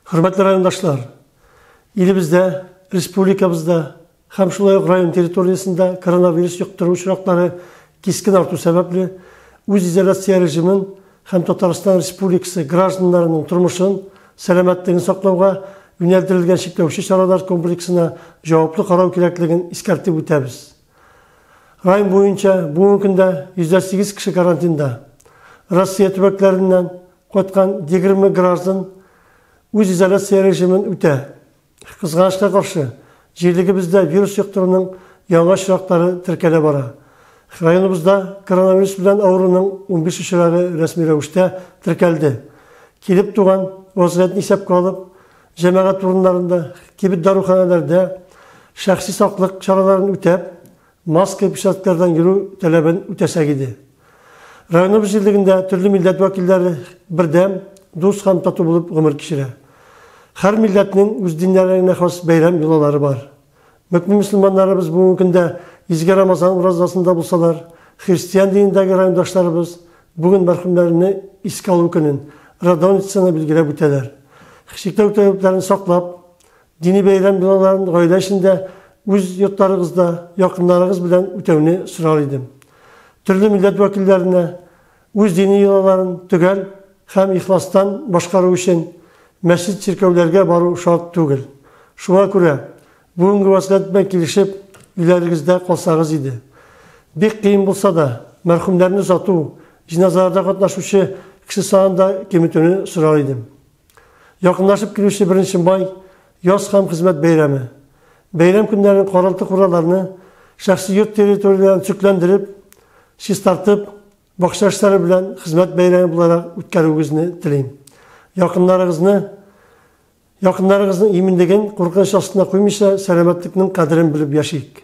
Хөрмәтле райондашлар, илебездә, республикабызда һәм шулай ук район территориясендә коронавирус йоктыру очраклары кискен арту сәбәпле, үзизоляция режимын һәм Татарстан Республикасы гражданнарының тормышын, сәламәтлеген саклауга юнәлдерелгән чикләүче чаралар комплексына җаваплы карау кирәклеген искәртеп үтәбез. Район буенча бүгенге көндә 108 кеше карантинда. Россия төбәкләреннән кайткан 20 граждан үзизоляция режимын үтә. Кызганычка каршы, җирлегебездә вирус йоктыруның яңа очраклары теркәлә бара. Районыбызда коронавирус белән авыруның 15 очрагы рәсми рәвештә теркәлде. Килеп туган вазгыятьне исәпкә алып, җәмәгать урыннарында, кибет-даруханәләрдә шәхси саклык чараларын үтәп, маска, перчаткалардан йөрү таләбен үтәсәк иде. Районыбыз җирлегендә төрле милләт вәкилләре бердәм, дус һәм тату булып гомер кичерә. Һәр милләтнең үз диннәренә хас бәйрәм йолалары бар. Мөкмин мөселманнарыбыз бүгенге көндә изге Рамазан уразасында булсалар, христиан динендәге райондашларыбыз бүген мәрхүмнәрне искә алу көнен, Радоницаны билгеләп үтәләр. Чикләү таләпләрен саклап, дини бәйрәм йолаларын гаилә эчендә үз йортларыгызда, якыннарыгыз белән үтәүне сорар идем. Төрле милләт вәкилләренә үз дини йолаларын төгәл һәм ихластан башкару өчен мәчет-чиркәүләргә бару шарт түгел. Шуңа күрә, бүгенге вазгыять белән килешеп, өйләрегездә калсагыз иде. Бик кыен булса да, мәрхүмнәрне озату, җеназаларда катнашучы кеше санын да киметүне сорар идем. Якынлашып килүче Беренче май, яз һәм хезмәт бәйрәме. Бәйрәм көннәрен каралты-кураларны, шәхси йорт территорияләрен төзекләндереп, чистартып, бакча эшләре белән хезмәт бәйрәме буларак үткәрүегезне телим. Якыннарыгызны Якыннарыгызның иминлеген куркыныч астына куймыйча, сәламәтлекнең кадерен белеп яшик.